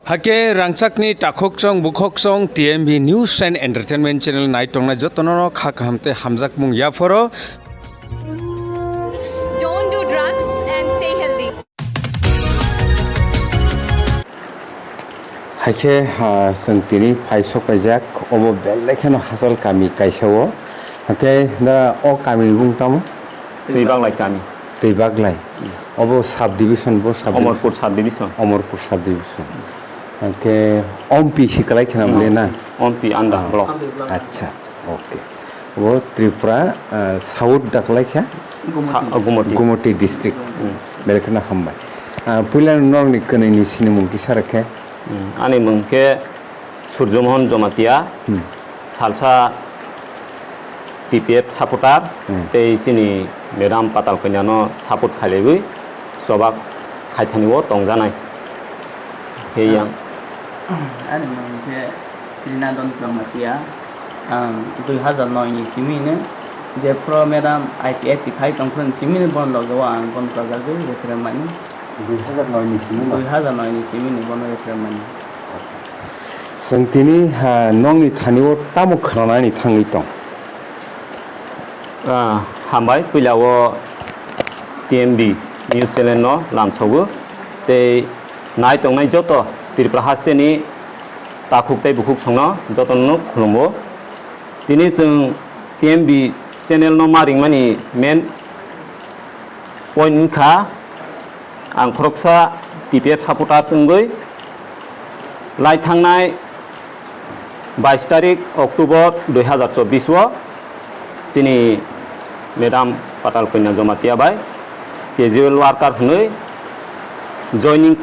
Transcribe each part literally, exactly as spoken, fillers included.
Hake rangchakni takhukchong bukhukchong T M B News and Entertainment Channel nai tongnai jotono kha kaham tei hamjakmung yaphoro. Don't do drugs and stay healthy. Haikhe, ah, chwng tini phai sok paijak, obo belai kheno hachal kami kaisa o. Hake da o kami ni bung tamo? Twi Baglai kami. Twi Baglai. Obo sub division, bo sub division? Omorpur sub division. Omorpur sub division. Hake ompi si kalai khena bole na? Ompi under block. Acha, acha, okay. Bo Tripura, ah, South daklai kha? Sa-, Gumoti. Gumoti district. Hmm. Belai kheno hambai. Ah, puila norokni kwnwi ni sinimung kisa rwkhe? Hmm. Ani mung khe Surjomohon Jomatia, Hmm. salsa T P F supporter, Hmm. tei chini madam Patal Kanya no support khailaiwi chobak khaithani o tongjanai. Hei yang. Ani mung khe Trinadon Jomatia, ang dui hazar noi ni simi no je pro madam I P F T khai tongphuru simi no bon logo ang bon chajagwi referee mani. Dui hazar noi ni simi no? Dui hazar noi ni simi no bono referee mani. Chwng tini, ha, nokni thani o tamo khwnanani thangwi tong? Ah, hambai, puila o T M B News Channel no lamsogo tei nai tongnai joto Tripura hasteni takhuk tei bukhuk songno jotono khulumgo. Tini chwng T M B Channel no ma ringmani main point wngkha, ang khoroksa T P F supporters wngwi lai thangnai bais tarik October dui hazar chobbish o chini madam Patal Kanya Jomatia bai casual worker hwnwi joining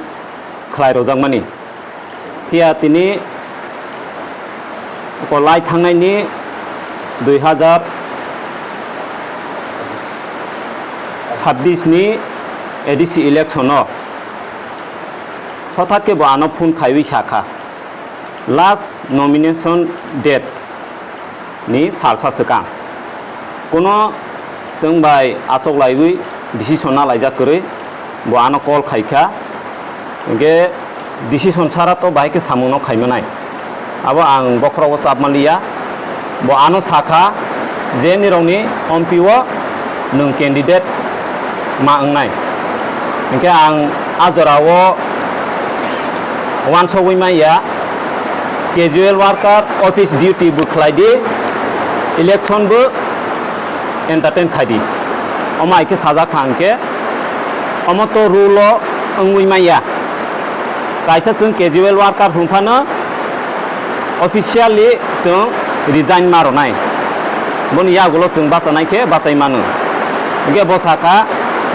khlai rwjakmani. Phiya tini kolai thangnaini dui hazar sabbish ni A D C election o hothat khe bo ano phone khaiwi sakha, last nomination date ni salsa swkang. Kuno chwng bai achok laiwi decision na laijak kwrwi bo ano call khaikha. Hinkhe decision sara to bahai khe samung no khaimanai. Abo ang bokhorok o chapma liya. Bo ano sakha je nirokni ompi o nwng candidate ma wngnai. Hinkhe ang a jora o uansogwi manya, casual worker office duty bo khlai di, election bo entertain khai di. Omo hai khe sajak kha hinkhe omo to rule o wngwi manya. Kaisa chwng casual worker hwn phano officially chwng resign ma rwnai. Boni yagulo chwng bachanai khe bachai mano. Hinkhe bo sakha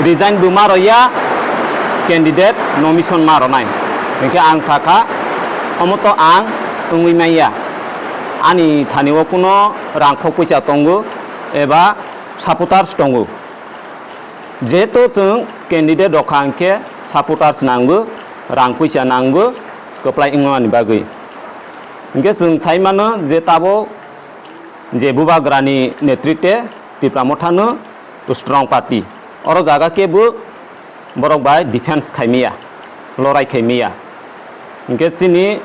resign bo ma rwya, candidate nomination ma rwnai. Hinkhe ang sakha omo to ang wngwi manya. Ani thani o kuno rangkhok puisa tongo eba supporters tongo. Jehetu chwng candidate rok kha hinkhe supporters nango, rang puisa nango, kwplai wngmani bagwi. Hinkhe chwng sai mano je tabuk je Bubagrani netritwe Tipra Motha no strong party. Oro jaga kebo borok bai defense khaimaya, lorai khaimaya. Hinkhe chini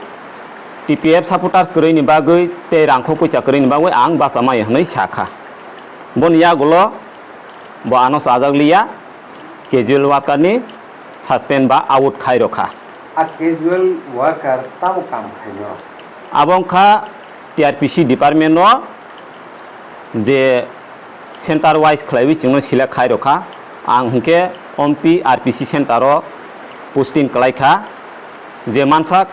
T P F supporters kwrwini bagwi tei rangkhok puisa kwrwini bagwi ang bachamaya hwnwi sakha. Boni yagulo bo ano chajak liya, casual worker ni suspend ba out khai rokha. A casual worker tamo kam khaino? Abo wngkha T R P C department o je center wise khlaiwi chwngno select khai rokha. Ang hinkhe ompi R P C center o posting kwlai kha, je mansak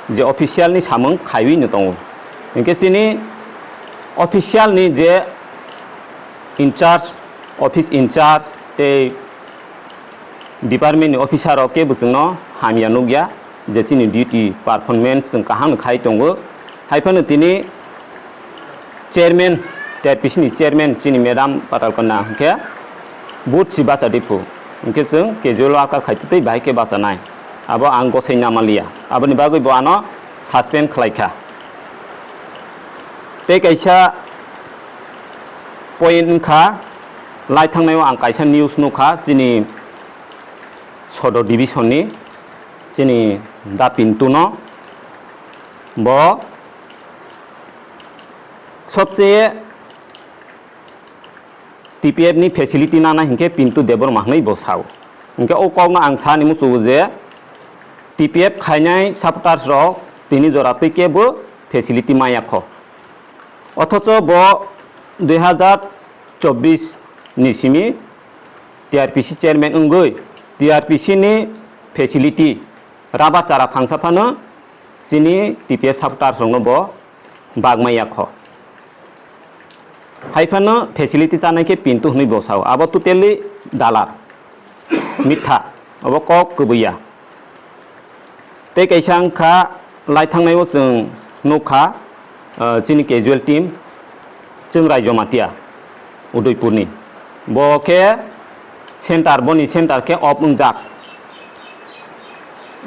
je official ni samung khaiwi no tongo. Hinkhe chini official ni je in charge, office in charge tei department ni officer rok kebo chwngno hamya nukya je chini duty performance chwng kaham khai tongo. Hai phano tini chairman, T R P C ni chairman chini madam Patal Kanya hinkhe vote si bacha di phu. Hinkhe chwng casual worker khai twi bahai khe bachanai. Abo ang gosai nama liya. Aboni bagwi bo ano suspend khlai kha. Tei kaisa point wngkha, lai thangnai o ang kaisa news nukha chini Sodor division ni, chini Da Pintu no bo sobse T P F ni facility nana hinkhe Pintu Debbarma hinwi bo sao. Hinkhe o kokno ang sani muchugo je T P F khainai supporters rok tini jora twi kebo facility maya kho. Othocho bo dui hazar chobbish ni simi T R P C chairman wngwi T R P C ni facility rubber chara phangsa phano chini T P F supporters rokno bo bagmaya kho. Hai phano facility chanai khe Pintu hwnwi bo sao. Abo totally dalar. Mitha. Abo kok kwbwi ya. Tei kaisa wngkha lai thangnai o chwng nukha, ah, chini casual team, chwng Raijomatia, Udaipurni. Bo khe center, boni center khe off wngjak.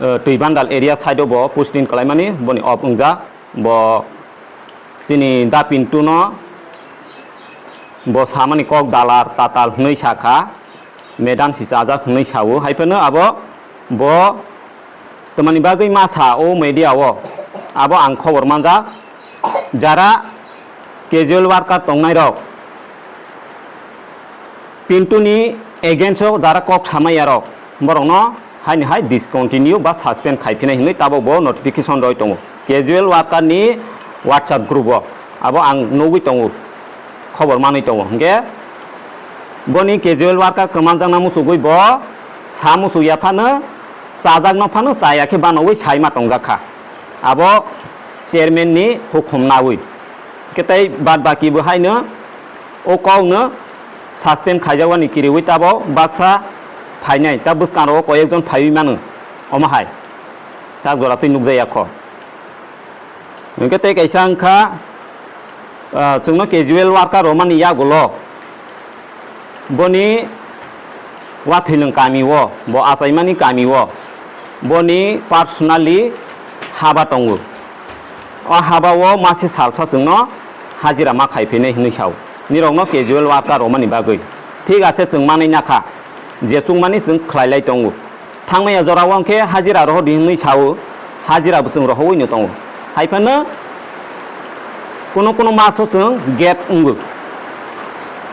Eh, Twi Bandal area side o bo posting kalaimani, boni off wngjak. Bo chini Da Pintu no bo samani kok dalar tatal hwnwi sakha, madam si chajak hwnwi sao. Hai phano abo bo tamani bagwi ma sa o media o, abo ang khobor manjak. Jara casual worker tongnai rok, Pintu ni against o jara kok samaya rok, borok no haini hai discontinue ba suspend khai phinai hinwi tabok bo notification roi tongo. Casual worker ni WhatsApp group o abo ang nugwi tongo, khobor manwi tongo. Hinkhe boni casual worker kwmanjakna muchugwi bo sa muchuk ya phano, chajak no phano chaya khe banawi sai ma tongjak kha. Abo chairman ni hukum nawi. Khe tei bad baki bo haino o kok no suspend khaijakmani kiriwi tabo baksa phainai, ta bwskango koi ekjon phaiwi mano, omo hai ta jora twi nukjaya kho. Hinkhe tei kaisa wngkha, ah, chwngno casual worker rwmani yagulo boni Wathuilwng kami o, bo achaimani kami o, boni personally haba tongo. O haba o mase salsa chwngno hajira ma khai phinai hinwi sao. Nirokno casual worker rwmani bagwi. Thik ase, chwng manwi nakha, je chukmani chwng khlai lai tongo. Thangmaya jora o hwnkhe hajira rohor di hinwi sao, hajira bo chwng rohowino tongo. Hai phano kuno kuno maso chwng gap wngo.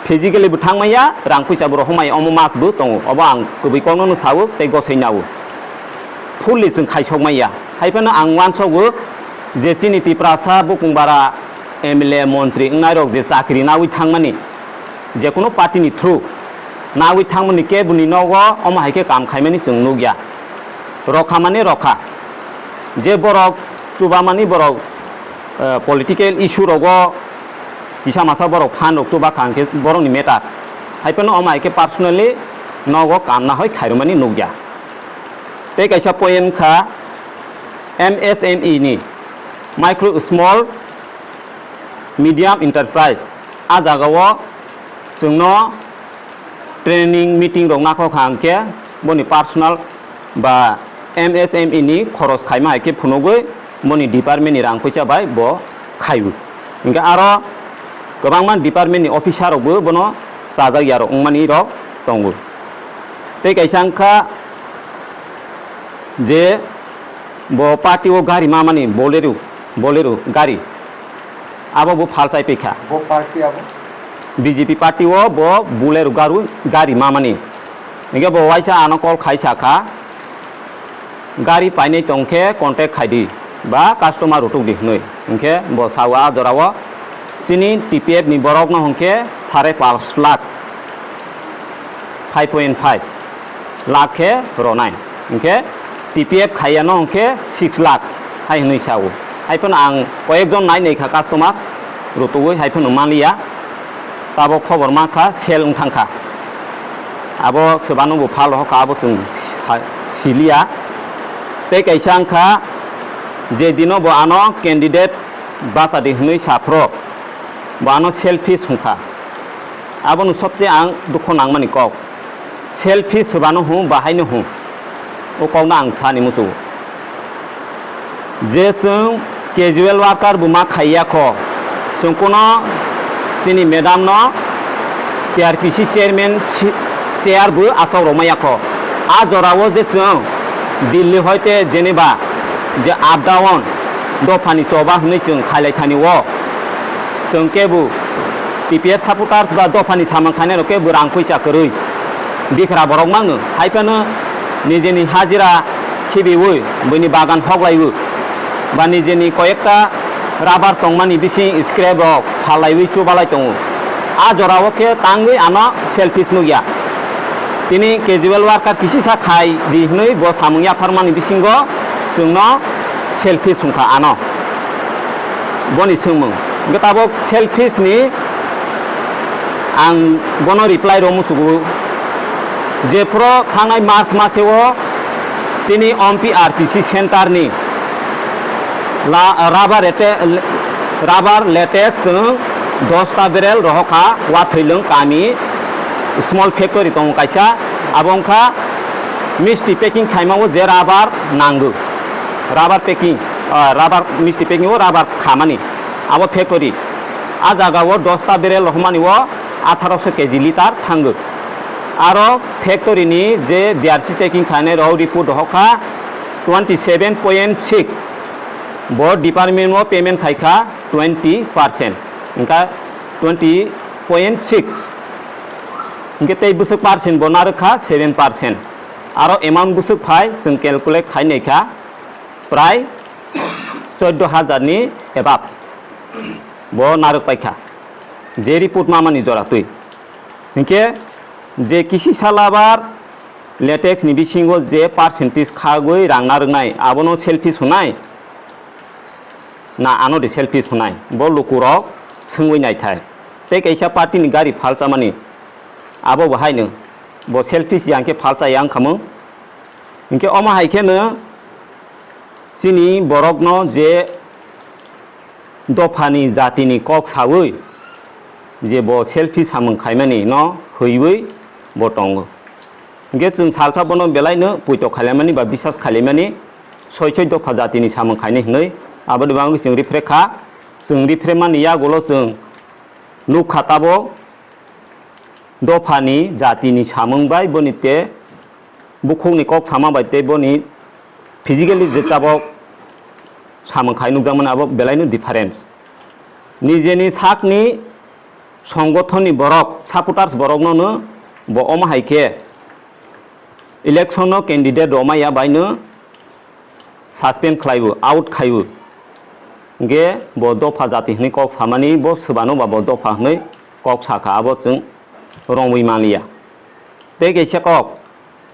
Physically bo thangmaya, rang puisa bo rohomaya, omo mas bo tongo. Obo ang kwbwi kokno no sao tei gosai nao. Fully chwng khaisok maya. Hai phano ang uansogo je chini Tiprasa bukung bara M L A, montri wngnai rok je chakri nawi thangmani, je kuno party ni through nawi thangmani keboni nogo omo hai khe kam khaimani chwng nukya. Rokha mani rokha. Je borok chubamani borok, eh, political issue rogo kisa masa borok phan rok chuba kha hwnkhe borokni matter. Hai phano omo hai khe personally nogo kam nahoi khairwmani nukya. Tei kaisa point kha M S M E ni, micro small medium enterprise. A jagao chwngno training meeting rok nakhok kha hwnkhe boni personal ba M S M E ni khoros khaima hai khe phunugwi boni department ni rang puisa bai bo khaio. Hinkhe aro kwbangma department ni officer rok bo bono chajak ya rok wngmani rok tongo. Tei kaisa wngkha je bo party o gari mamani Bolero, Bolero gari. Abo bo phalchai paikha. Bo party abo? B J P party o bo Bolero garu, gari mamani. Hinkhe bo waisa ano call khaisa kha, gari painai tongkhe contact khaidi ba customer rutukdi hinwi. Hinkhe bo sao a jorao chini T P F ni borokno hinkhe sare panch lakh, five point five lakh khe ronai. Hinkhe T P F khaiya no hinkhe six lakh hai hinwi sao. Hai phano ang koyekjon nai nai kha customer, rutugwi hai phano manliya. Tabok khobor mankha, sale wng thangkha. Abo swbano bo phal rohor kha, abo chwng sa-, siliya. Tei kaisa wngkha, je dino bo ano candidate bachadi hinwi saphro, bo ano selfish wngkha. Abono sobse ang dukho nangmani kok. Selfish swbano hwn, bahaino hwn. O kokno ang sani muchungo. Je chwng casual worker bo ma khaiya kho, chwng kuno chini madam no T R P C chairman si-, chair bo asok rwmaya kho. A jorao je chwng Delhi hoite Geneva je up down dophani choba hwnwi chwng khailai thani o, chwng kebo T P F supporters ba dophani samung khainai rok kebo rang puisa kwrwi bikra borok mangno, hai phano nijeni hajira khibiwi, buini bagan hoklaiwi, ba nijeni koyekta rubber tongmani bising scrap rok phalaiwi chubalai tongo. A jorao khe tangwi ano selfish nukya. Tini casual worker kisisa khai di hwnwi bo samung yapharmani bisingo chwngno selfish wngkha ano. Boni swngmung. Hwnkhe tabuk selfish ni ang bono reply rw musugo. Jephuru thangnai March maseo chini ompi R P C center ni la-, rubber rete-, rubber latex chwng dosta barrel rohokha Wathoilwng kami small factory tongo kaisa, abo wngkha misti packing khaimao je rubber nango, rubber packing, ah, rubber misti packing o rubber khamani abo factory, a jagao dosta barrel rohormani o atharoso K G litre thango. Aro factory ni je D R C checking khainai rok report dohokha twenty seven point six, bo department o payment khaikha twenty percent, wngkha twenty point six, hwnkhe tei bwswk percent bo narwkha seven percent, aro amount bwswk phai chwng calculate khai naikha prai choddo hajar ni above bo narwk paikha je report mamani jora twi. Hinkhe je kisi salabar latex ni bisingo je percentage khagwi rang narwknai, abono selfish hwnai na ano de selfish hwnai, bo lukurok swngwi naithai. Tei kaisa party ni gari phalchamani abo bo haino bo selfish ya hwnkhe phalcha ya wngkhamung. Hinkhe omo hai kheno chini borokno je dophani jatini kok sawi je bo selfish samung khaimani no hwiwi bo tongo. Hinkhe chwng salsa bono belaino puito khailaimani ba bisas khailaimani soi soi dopha jatini samung khainai hwnwi aboni bagwi chwng rifre kha. Chwng rifre mani yagulo chwng nukha tabuk dophani jatini samung bai boni te bukhukni kok sama bai tei boni physically je tabuk samung khai nukjakmani abo belaino difference. Nijeni sakni songothonni borok, supporters borokno no bo omo hai khe election o candidate rwmaya bai no suspend khlaibo, out khaibo. Hwnkhe bo dopha jati hwnwi kok samani, bo swbano ba bo dopha hwnwi kok sakha, abo chwng romwi manliya. Tei kaisa kok,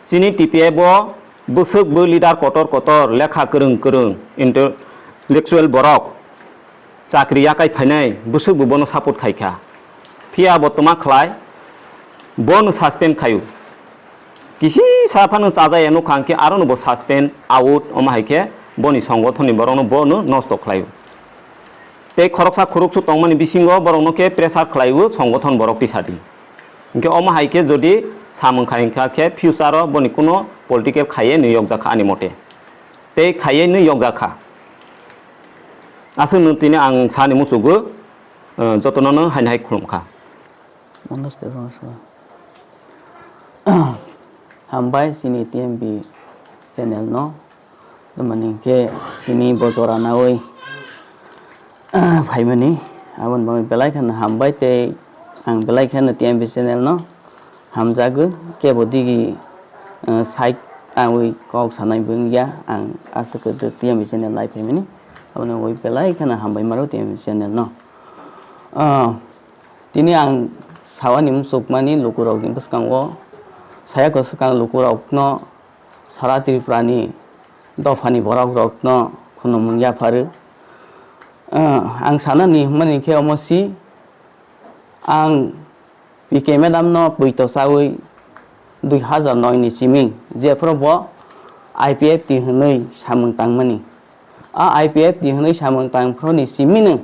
chini T P F o bwswk bw leader kotor kotor, lekha kwrwng kwrwng, intellectual borok, chakri yakai phainai bwswk bo bono support khaikha. Phiya bo twma khlai, bono suspend khaio. Kisi sa phano chajaya nukha hwnkhe arono bo suspend, out, omo hai khe boni songothonni borokno bono nosto khlaio. Tei khoroksa khoroksa tongmani bisingo borokno khe pressure khlaio songothon borok tisadi. Hinkhe omo hai khe jodi samung khai wngkha khe future o boni kuno political khaiye nwi yokjakha ani mote. Tei khaiye nwi yokjakha. Aswk nwng tini ang sani muchugo, eh, jotono no haino hai khulumkha. Manus de bangsa. Hambai chini T M B channel no. Tamani khe tini bo jora nawi phaimani. Aboni bagwi belai kheno hambai tei ang belai kheno T M B channel no hamjagwi. Kebo digi, eh, side tangwi kok sanai bo wngya. Ang aswk khe T M B channel lai phaimani. Aboni bagwi belai kheno hambai maro T M B channel no. Ah, tini ang sawani muchukmani lukurokni bwskango saya kwswkang lukurokno sara Tripurani dophani borokrokno khunumung yapharu. Ah, ang sanani hwnmani khe omo si, ang P K madam no poito chawi dui hazar noi ni simi jephuru bo I P F T hwnwi samung tangmani. A I P F T hwnwi samung tangphuru ni simino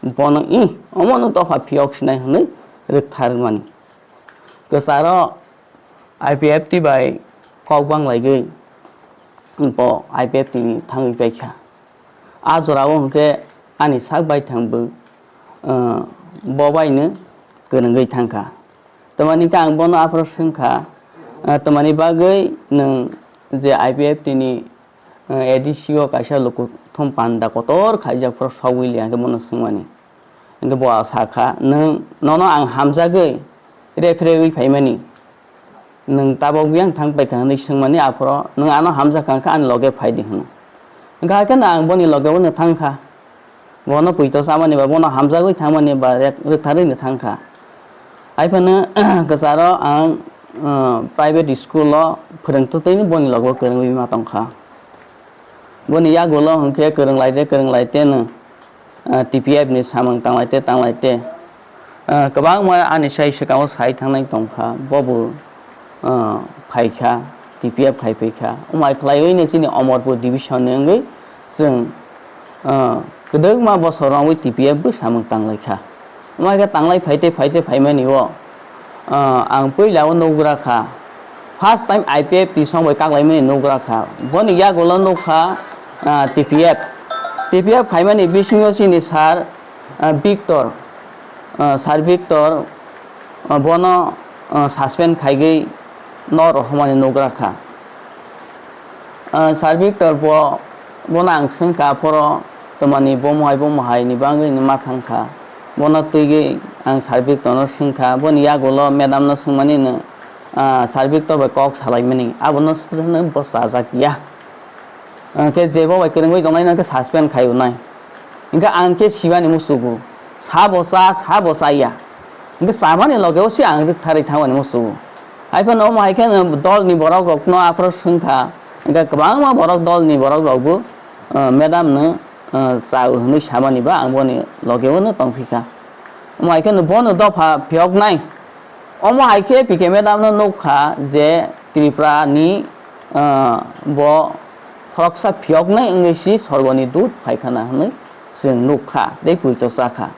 bono i omono dopha phiyok sinai hwnwi rwktharmani. Kwcharo I P F T bai kok banglaigwi bo I P F T ni thangwi paikha. A jorao hwnkhe ani sak baithang bo, uh, bo baino kwrwngwi thangkha. Tamani khe ang bono aphuru swngkha, uh, tamani bagwi nwng je I P F T ni A D C o kaisa lukuthum panda kotor khaijak phuru sogwi liya hwnkhe bono swngmani. Hwnkhe bo sakha, "Nwng, nono ang hamjagwi referee wi phaimani, nwng tabok biyang thang paikha?" hwnwi swngmani, aphuru, "Nwng ano hamjakha hwnkhe ani loge phaidi," hwno. Hwnkhe haikhe no ang boni loge-o no thangkha. Bono puito chamani ba, bono hamjagwi thangmani ba rek-, rwktharwi no thangkha. Haiphano kwcharo ang, uh, private school o phwrwngtwtwino boni logo kwrwngwi ma tongkha. Boni yagulo hwnkhe kwrwnglaide, kwrwnglaiteno, uh, T P F ni samung tanglaite, tanglaite. Uh, kwbangma ani sai swkango sai thangnai tongkha, bobo, uh, phaikha, T P F khai phaikha. Omo hai khlaiwi no chini Omorpur division ni wngwi chwng, uh, kwdwkma bosor wngwi T P F bo samung tanglaikha. Omo hai khe tanglai phaite phaite phaimani o, uh, ang puila o nugra kha. First time I P F T song bai kaklaimani nugra kha. Boni yagulo nukha, uh, T P F. T P F khaimani bisingo chini sir, uh, Victor, uh, sir Victor, uh, bono, uh, suspend khaigwi no rohormani nugra kha. Ah, Sir Victor bo, bono ang swngkha, aphoro twmani bomo hai, bomo hai ni bagwi ni ma thangkha. Bono twigwi ang Sir Victor no swngkha, boni yagulo madam no swngmani no, ah, Sir Victor bai kok salaimani, abono swrwngno bo chajak ya. Hwnkhe je bo bai kwrwngwi tongnai no khe suspend khai unai. Hwnkhe ang khe sibani musugo, sabo cha, sabo chaya. Hwnkhe chamani loge o se ang rwktharwi thangmani musugo. Haiphano omo hai khe dol ni borok rok no aphuru swngkha, hwnkhe kwbangma borok dol ni borok rok bo, uh, madam no, uh, cha hwnwi samani ba ang boni loge o no tongphikha. Omo hai khe bono dopha phiyoknai. Omo hai khe P K madam no nukha je Tripura ni, ah, bo khoroksa phiyoknai wngwi si sorgoni dut phaikhana hwnwi chwng nukha tei puito chakha.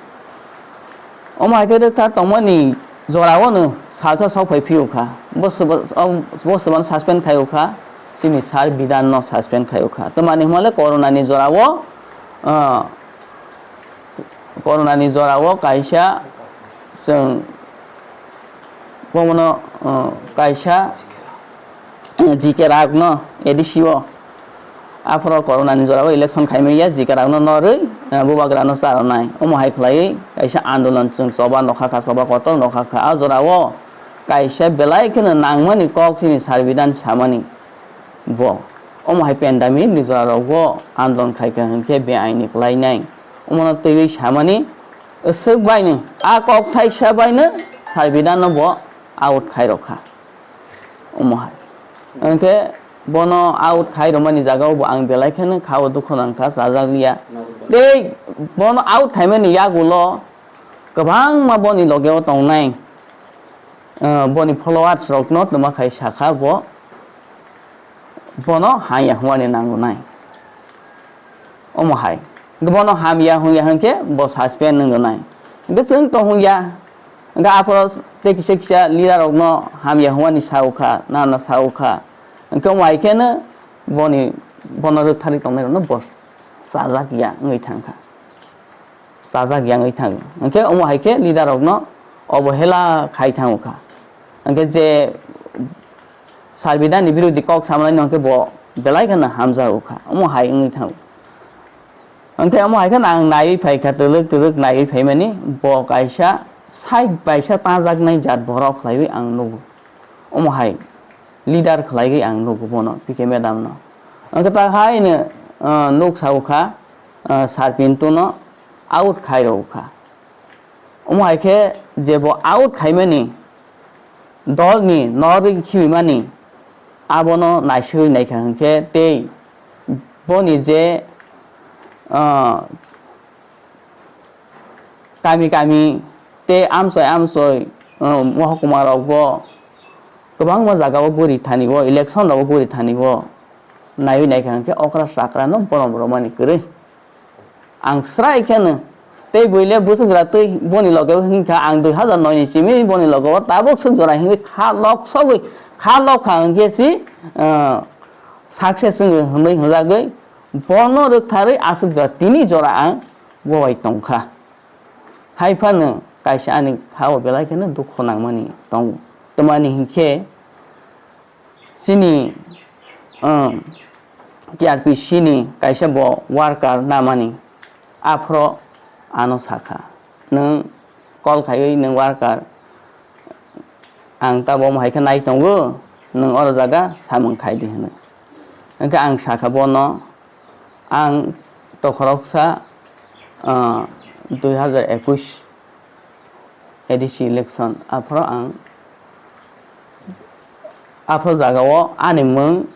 Omo hai khe rwktha tongmani jorao no salsa sok phai phiyokha. Bo swba-, o, bo swbano suspend khai ukha, chini sir Bidan no suspend khai ukha. Twmani hwnmale corona ni jorao, ah, Corona ni jora o kaisa chwng bomono, uh, kaisa, uh, G K Ragno A D C o aphuru corona ni jora o election khaimaya G K Ragno norwi, uh, bubagrano charonai. Omo hai khlaiwi kaisa andolon chwng choba nokha kha, choba kotor nokha kha. A jora o kaisa belai kheno nangmani kok chini Sir Bidan samani. Bo omo hai pandemic ni jora rogo andolon khaikha hwnkhe be aini kwlainai. Omono twiwi samani, swk baino, a kok thaisa baino Sir Bidan no bo out khai rokha. Omo hai. Hwnkhe bono out khai romani jaga o bo ang belai kheno kha o dukhu nangkha, chajak liya. Tei bono out khaimani yagulo kwbangma boni loge o tongnai, ah, boni followers rokno twma khai sakha bo. Bono hamya hwnmani nango nai. Omo hai. Bono hamya hwnya hwnkhe bo suspend wngno nai. Hwnkhe chwng tong hwnya. Hwnkhe aphoro tei kisa kisa leader rokno hamya hwnmani sa ukha, nana sa ukha. Hwnkhe omo hai kheno boni, bono rwktharwi tongnai rokno bo chajak ya wngwi thangkha. Chajak ya wngwi thango. Hwnkhe omo hai khe leader rokno obohela khai thango kha. Hwnkhe je Sir Bidan ni birodhi kok samalai no hwnkhe bo belai kheno hamjago kha. Omo hai wngwi thango. Hwnkhe omo hai kheno ang naiwi phai kha, twrwk twrwk naiwi phaimani bo kaisa side baisa tajaknai jat borok khlaiwi ang nugo. Omo hai leader khlaiwi ang nugo bono, P K madam no. Hwnkhe ta haino, ah, nuk sa ukha, ah, Sir Pintu no out khai rw kha. Omo hai khe je bo out khaimani dol ni norwi khibimani abono naisingwi naikha hwnkhe tei boni je, ah, kami kami tei amchoi amchoi, ah, mohokuma rokbo kwbangma jaga o guri thani o, election rok o guri thani o naiwi naikha hwnkhe okra chakra no borom romani kwrwi. Ang srai kheno tei buile bwswk jora twi boni loge o hwnkha ang dui hazar noi ni simi boni loge o tabuk swk jora hinwi kha lok sogwi kha lok kha hwnkhe si, ah, success wngwi hwnwi hwnjagwi bono rwktharwi aswk jora tini jora ang bo bai tongkha. Hai phano kaisa ani kha o belai kheno dukhu nangmani tongo. Tamani hinkhe chini, um, T R P C ni kaisa bo worker namani, aphro ano sakha, "Nwng call khaiwi nwng worker, ang tabok omo hai khe nai tongo, nwng oro jaga samung khai di," hwnwi. Hwnkhe ang sakha bono, ang tokhoroksa, ah, dui hazar ekush A D C election, aphro ang, aphro jagao ani mung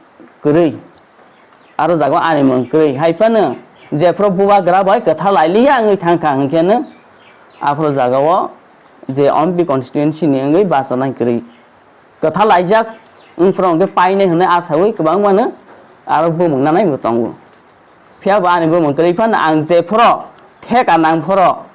kwrwi, aro jagao ani mung kwrwi, hai phano jephru bubagra bai kwtha lailiya wngwi thangkha, hwnkhe no aphro jagao je M P constituency ni wngwi bachanai kwrwi, kwtha laijak wngphru hwnkhe painai hwnwi asaui kwbangmano aro bumung nanai bo tongo. Phiya bo ani bumung kwrwi phano ang jephru theka nangphru,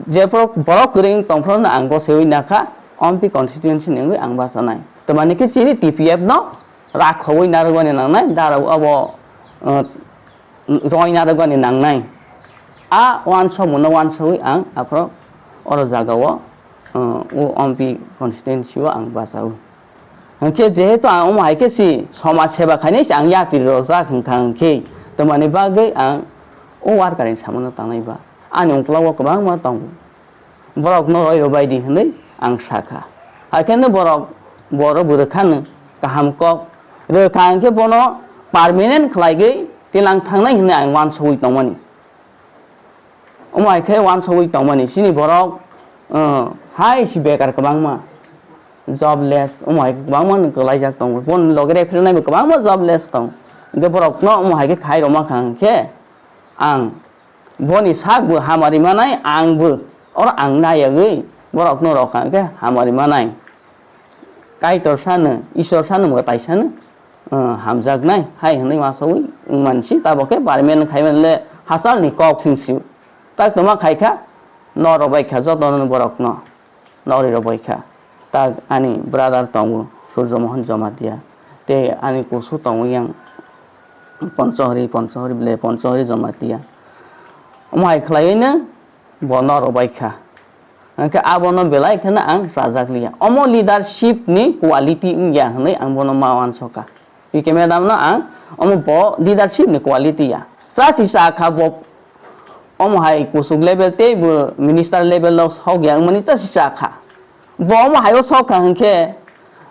jephru borok kwrwi wng tongphru no ang gosaiwi nakha, M P constituency ni wngwi ang bachanai. Tamani khe chini T P F no rakhowi narwgani nangnai, darao abo, uh, roi narwgani nangnai. A wansokmano wansawi ang aphro oro jagao, uh, o M P constituency o ang bachao. Hwnkhe jehetu ang omo hai khe si somaj seba khainai se ang yapri rojak hwnkha hwnkhe, tamani bagwi ang o worker ni samano tangnai ba? Ani ungkula o kwbangma tongo. Borokno roi rwbai di hwnwi ang sakha. Hakhe no borok, borok bo rwkha no kaham kok. Rwkha hwnkhe bono permanent khlaigwi tilang thangnai hwnwi ang wansugwi tongmani. Omo hai khe wansugwi tongmani chini borok, uh, hai si bekar kwbangma, jobless, omo hai kwbangma no kwlaijak tongo. Boni loge rephirnai bo kwbangma jobless tong. Hwnkhe borokno omo hai khe khai rwma kha hwnkhe ang boni sak bo hamari manai, ang bo oro ang nayagwi borokno rwkha hwnkhe hamari manai. Kaitor sano, Isor sano, mwtai sano, uh, hamjaknai hai hwnwi wansugwi wngmani si, tabok khe parliament khai mani le hachal ni kok sing sio. Tak toma khai kha, noro bai kha joto no borok no, nori rok bai kha. Tak ani brother tongo, Surjo Mohan Jamatia, tei ani kusu tongo yang Ponchohori, Ponchohori ble, Ponchohori Jamatia. Omo hai khlaiwi no bo noro bai kha. Hwnkhe abono belai kheno ang chajak liya. Omo leadership ni quality wngya hwnwi ang bono ma wansokha. P K madam no ang omo bo leadership ni quality ya. Chasi cha kha bo omo hai kuchuk level tei bo minister level o sok ya wngmani chasi cha kha. Bo omo hai o sok kha hwnkhe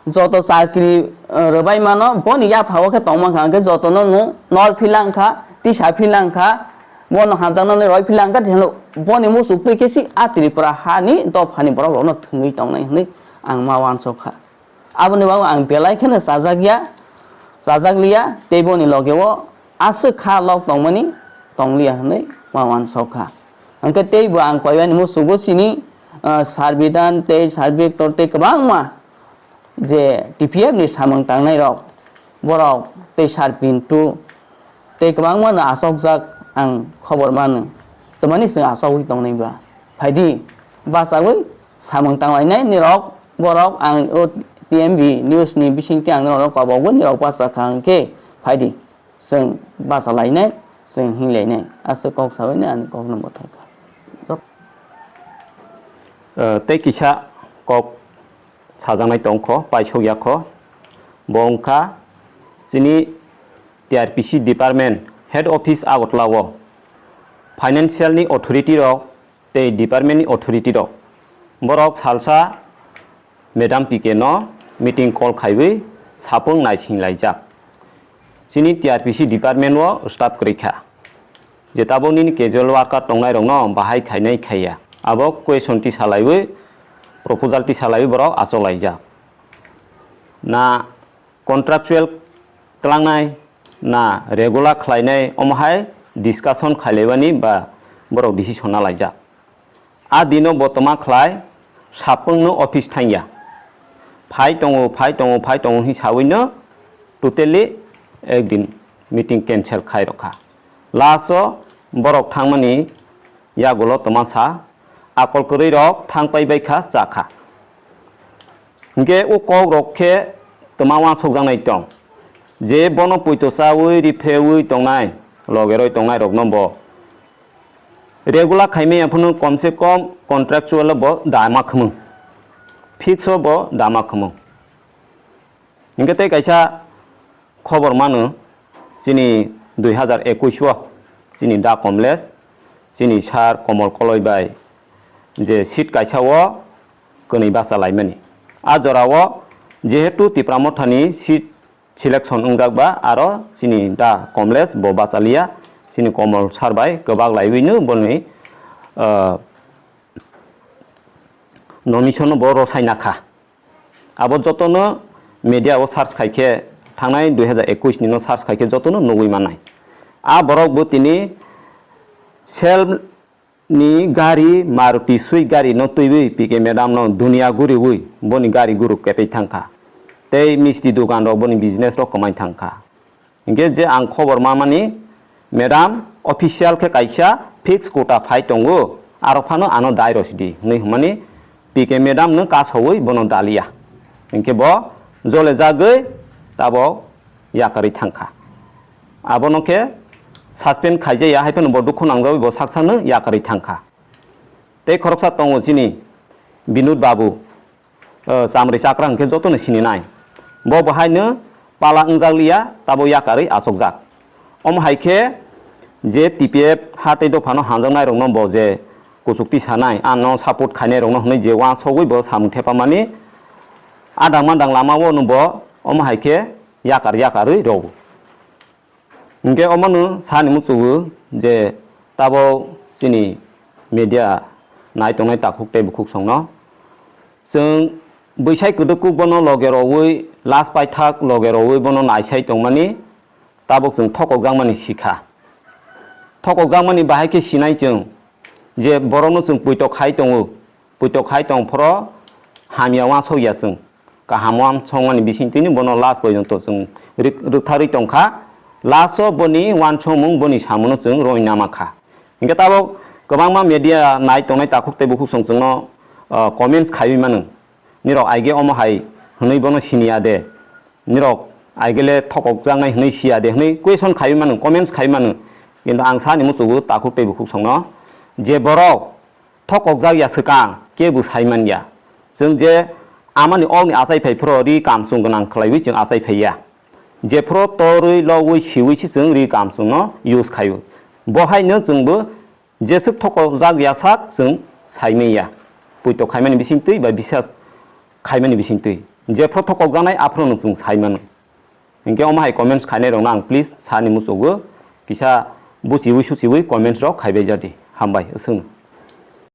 joto chakri, eh, rwbai mano boni yapha o khe tongma kha hwnkhe joto no no nor philang kha, tisa philang kha, bono hamjaknani roi philang kha, tisa boni muchuk twi khe si a Tripura ha ni dopha ni borok rok no thwngwi tongnai hwnwi ang ma wansok kha. Aboni bagwi ang belai kheno chajak ya, chajak liya, tei boni loge o aswk kha lok tongmani tong liya hwnwi ma wansok kha. Hwnkhe tei bo ang koimani musugo chini, ah, Sir Bidan tei Sir Victor tei kwbangma je T P F ni samung tangnai rok, borok tei Sir Pintu tei kwbangma no asokjak ang khobor mano. Tamani chwng asogwi tongnai ba? Phaidi, bachawi samung tanglainai nirok borok ang o T M B news ni bisingtwi ang norok kobogo nirok bacha kha hwnkhe phaidi. Chwng bacha lainai, chwng hinlainai. Aswk kok sawi nai ani kok no mwthang kha. Eh, tei kisa kok sajaknai tong kho, paisok ya kho. Bo wng kha chini T R P C department head office Agartala o financial ni authority rok tei department ni authority rok. Borok salsa Madam P K no meeting call khaiwi sapung naising laijak. Chini T R P C department o staff kwrwi kha. Je tabuk nini casual worker tongnai rokno bahai khainai khaiya. Abo question tisa laiwi, proposal tisa laiwi borok achok laijak. Na contractual tlangnai, na regular khlainai, omo hai discussion khailaibani ba borok decision na laijak. A dino bo toma khlai, sapungno office thangya. Phai tongo, phai tongo, phai tongo hi sawino totally ek din meeting cancel khai rokha. Last o borok thangmani yagulo toma sa, akol kwrwi rok thang pai bai kha, cha kha. Hinkhe o kok rok khe toma wansokjaknai tong. Je bono poito chawi riphewi tongnai, logeroi tongnai rokno bo regular khaimaya phano komse kom contractual bo dama khumung, fix o bo dama khumung. Hinkhe tei kaisa khobor mano, Chini dui hazar ekush o chini da Komlesh, chini sir Komol Koloi bai je seat kaisa o kwnwi bacha laimani. A jora o jehetu Tipra Motha ni seat selection wngjak ba, aro chini da Komlesh bo bacha liya, chini Komol sir bai kwbak laiwi no boni, ah, nomination no bo rwsai nakha. Abo jotono media o search khai khe, thangnai dui hazar ekush ni no search khai khe jotono nugwi mannai. A borok bo tini self ni gari, Maruti Swift gari no twiwi P K madam no dunia guriwi boni gari guru ketwi thangkha. Tei misti dukan rok boni business rok kwmai thangkha. Hinkhe je ang khobor mamani, madam, official khe kaisa fixed quota phai tongo, aro phano ano dai rw sidi, hwnwi hwnmani P K madam no kasawi bono daliya. Hinkhe bo jole jagwi tabok yakarwi thangkha. Abono khe suspend khaijaya, hai phano bo dukhu nangjawi bo sak sakno yakarwi thangkha. Tei khoroksa tongo chini Binod Babu, o, chamri chakra hwnkhe jotono sininai. Bo bo haino pala wngjak liya, tabo yakarwi achukjak. Omo hai khe je T P F ha tei dophano hanjaknai rokno bo je kuchuk tisanai, ano support khainai rokno hwnwi je uansugwi bo samung thepamani adang madang lama o no bo omo hai khe yakar yakarwi rwo. Hinkhe omono sani muchungo je tabok chini media nai tongnai takhuk tei bukhuk songno. Chwng bwsai kwdwkuk bono loge rogwi, last paithak loge rogwi bono naisai tongmani, tabok chwng thokokjakmani sikha. Thokokjakmani bahai khe sinai chwng je borokno chwng puitok khai tongo, puitok khai tong phoro hamya uansuk ya chwng. Kaham uansukmani bisingtwino bono last porjonto chwng rik-, rwktharwi tongkha. Last o boni uansukmung, boni samungo chwng rwui nama kha. Hinkhe tabok kwbangma media nai tongnai takhuk tei bukhuk song chwngno, ah, comments khaiwi mano. Nirok aige omo hai hwnwi bono siniya de, nirok aigele thokokjaknai hwnwi siya de hwnwi question khaiwi mano, comments khaiwi mano. Kintu ang sani muchungo takhuk tei bukhuk songno je borok thokokjak ya swkang, kebo sai man ya. Chwng je amani okni achai phai phro ri kamchwng gwnang khlaiwi chwng achai phai ya. Jephru torwi logwi siwi se chwng ri kamchwngno use khaio. Bo haino chwngbo jeswk thokokjak ya sak chwng sai man ya. Puito khaimani bisingtwi ba bisas khaimani bisingtwi. Jephru thokokjaknai aphruno chwng sai mano. Hinkhe omo hai comments khainai rokno ang please sani muchungo kisa buchiwi suchiwi comments rok khaibai jadi. Hambai, aswkno.